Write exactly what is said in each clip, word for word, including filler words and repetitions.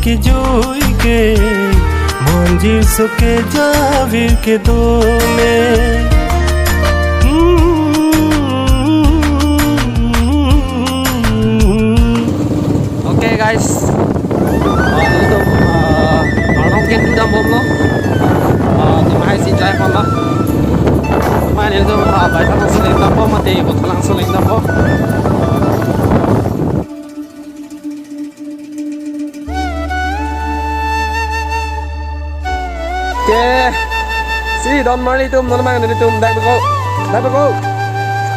Kejui ke, monjir so ke javir ke dome. Okay, guys. Ah, ilitum, ah, Arlong Kendu dambomlo. Ah, neli amahai si jai ponlo. Mane ilitum, ah, baithalangso leng dampo, mate Bothalangso leng dampo. Oke. Si, don marli atum, non abang nelitum dak beko. Dak beko.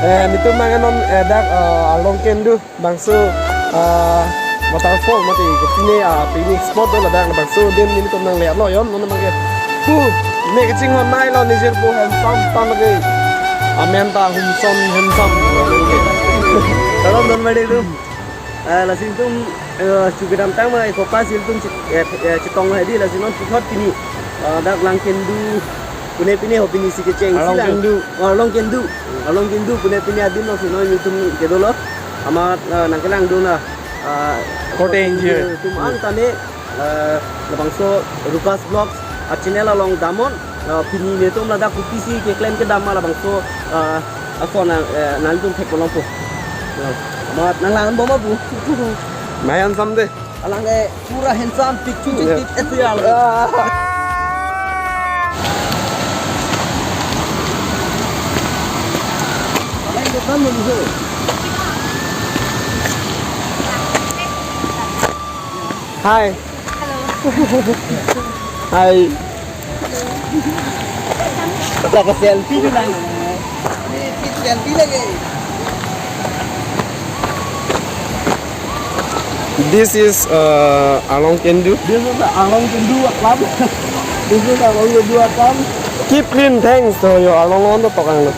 Eh, nelitum abang non, eh, dak, eh, Arlong Kendu, bangso, eh, waterfall mate kopine, ah, picnic spot do ladak, bangso adim nelitum nanglelo yon, non abang ke. Pu, ne kachinghon nailo, nejirpo handsome ta lake. Amen ta humson handsome. Salam don marli atum. Eh, lasi ilitum, eh, chu kedamtang ma ekopa si ilitum chit-, eh, eh, chetong hedi, lasi non puthot pini, eh, dak Lang Kendu, pune pine ho pini si kecheng si Arlong lang. Kendu. Oh, Arlong Kendu. Arlong Kendu, pune pine adim along si non ilitum kedolo. Amat, eh, nangkelangdun, eh, Korte ingjir. Atum an tame, eh, labangso Rukas Vlogs a-channel along damnon, eh, pini nelitum ladak kopisi keklem kedam ma labangso, eh, ason, eh, nanglitum thekponlongpo. Eh, amat nanglangbom abu. Mayan samde. Alang ke pura handsome, picture. Ya. Chitik S R. Ah. Hi. Hello. Hi. Lake selfie dun lang. Selfie lagi. This is, uh, Arlong Kendu. This is Arlong Kendu Aklam. This is Arlong Kendu Aklam. Keep clean, thanks to your Arlong on the tokang.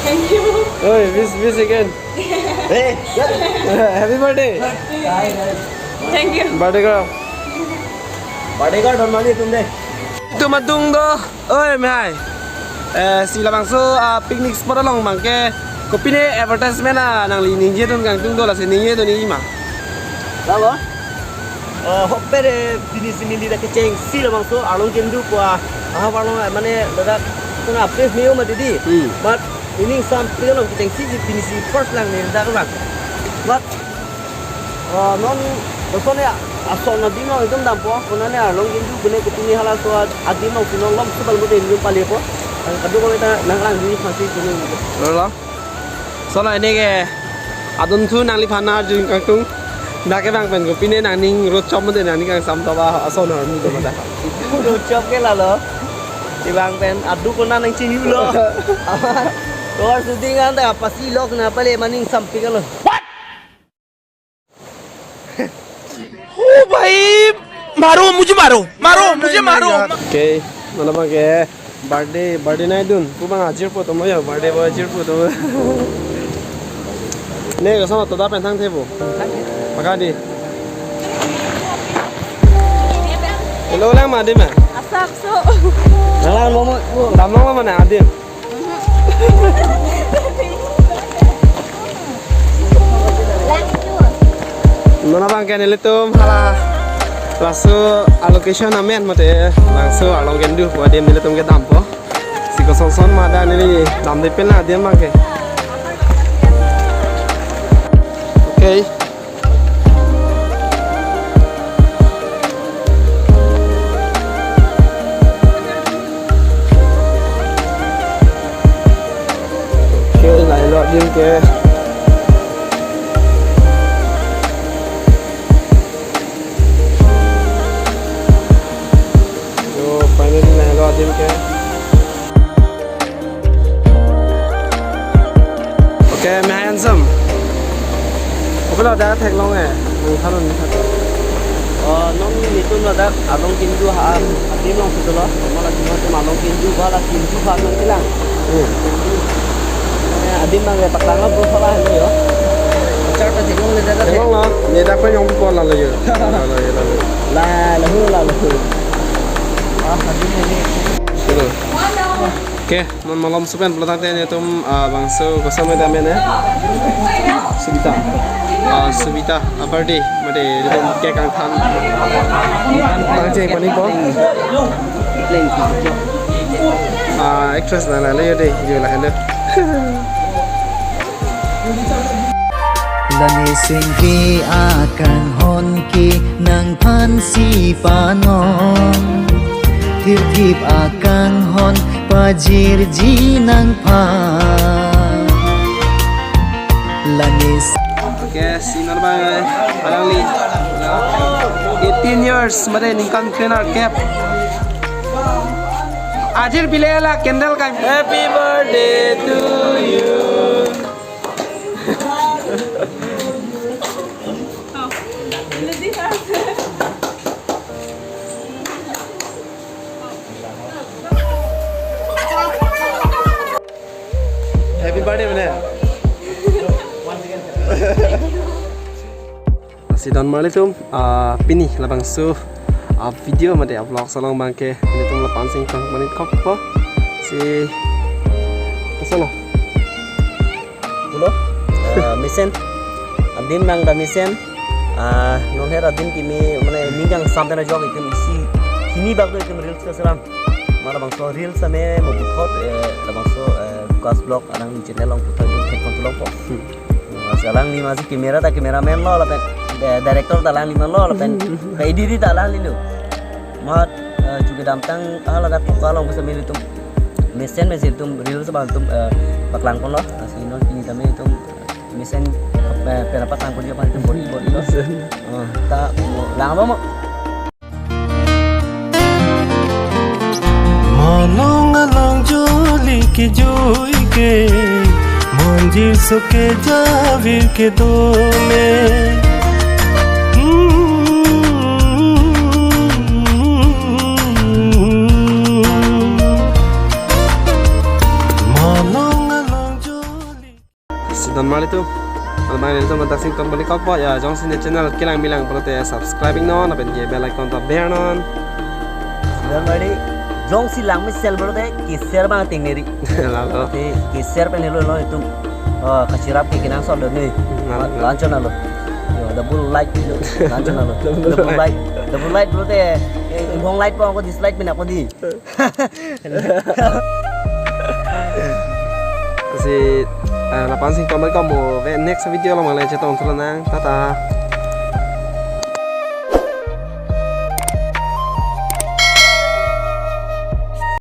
Thank you. Oi, wish, wish again. Hey, happy birthday. Thank you. Birthday girl. Birthday girl, don marli atum de. Itum adung do. Oi, mehai. Eh, si labangso, ah, picnic spot along abang ke kopine advertisement, ah, nangli ningjedun kangtung do, lasi ningjedun nangji ma? Lalo? Eh, hope de pini si neli dak kechengsi labangso Arlong Kendu pu, ah, aha Arlong, eh, mane ladak sona place neo mati di. Hmm. But ining sam pilo kechengsi si pini si first lang neli dak lang. But, eh, non kosonne ason adim along itum dampo, konane Arlong Kendu pune kopine halaso adim along si non lom sebal mode neli palepo. Kadokave ta nanglangji phansi pune. Lalo. Sona ini ke adunthu nangliphan arjun kangtung. Dak ke abang pen kopine nangning road chop mode nangning kangsam ta ba ason harmu do mata. Road chop ke lalo. Abang pen adu kona nangchinglu lo. Tovar shooting an ta pasi lok na pale maning sampik lo. ओ भाई, मारो, मुझे मारो, मारो, मुझे मारो। Okay, non abang ke birthday, birthday naidun. Pu abang ajirpo atum ya, birthday boy ajirpo atum. Ne, koson to da pen thangthepo. Pakadi. Hello lang ma adim ma. Asap so. Lang lang mo mo. Damlong ma mane adim. Non abang ke nelitum hala laso a-location amen mate bangso Arlong Kendu pu adim nelitum kedampo. Si kosonson ma da neli damde pen adim abang ke. Okay. Ke lailo adim ke. So, finally lailo adim ke. Okay, mehai handsome. Oke lo, dak theklong eh. Nang tharon ni tharon. Oh, non nelitum ladak Arlong Kendu ha, adim along si dolo. Mala cuma cuma Arlong Kendu bala Kendu ha nangkelang. Hmm. Eh, adim abang ya paklang lo, bro, salah lo yo. Pacar pa theklong le dak. Theklong lo. Ne dak pa yong ko lalo yo. Lalo yo, lalo. Lalo, lalo. Ah, adim ini. Betul. Oke, non malom supen pulo tangte netum, ah, bangso koson meda mene. Subita. Ah, Subita, a birthday, mate netum cake kangthan. Tangche panipo. Ah, actress na na le yo de, yo la hello. Lani singki akanghon ke nangphan si panon. Thipthip akanghon pajirji nangphan. Lani s- Oke, si non bang, eh, alangli. Eighteen years, mate ningkan krenerkep. Ajir pile la candle kan. Happy birthday to you. Happy birthday, mane. Si don marli atum, ah, pini labangso, ah, video mate, ah, vlog along bangke netum lapu-an si ingtang manikokpo. Si, kasalo. Pulo, eh, mesen. Adim nang ta mesen. Ah, non her adim kimi, mane, ning kangsam ta na jok itum isi. Hini bak do itum reels kaselam. Mane labangso reels ame mo puthot, eh, labangso, eh, Lucas Vlog alangli channel along puthot itum thek kontulongpo. Hmm. Mas alangli masi camera ta cameraman lo lapen, eh, director ta alangli man lo lapen, eh, editor ta alangli lo. Mat, eh, chuke damtang, ah, ladak koka along bisa mili itum. Mesen mesen itum reels abang itum, eh, paklangponlo. Lasi non pini tame itum mesen, eh, pera paklangpon jo pan itum bori bori lo. Mesen. Oh, ta lang apa mo? Malong along joli kejui ke, monjir soke javir ke dome. Malong along joli. Si don marli atum. Alangli atum ladak si ingtang manikokpo ya, jongsi ne channel kelang bilang pulote subscribe iknon, lapen ke bell icon ta bernon. Si don marli, jongsi langmesen pulote ke share bang tengneri. Lalo. Te ke share pen helo lo itum. Oh, kachirap ke kenangsot lo ne. Lalo. Lanchon lo. Yo, double like lo. Lanchon lo. Double Double like. Like. Double like pulote, eh, ibong like po ako dislike pin ako di. Si, eh, lapu-an si ingtang manikokpo, ve next video along mane chetong thulonang. Tata.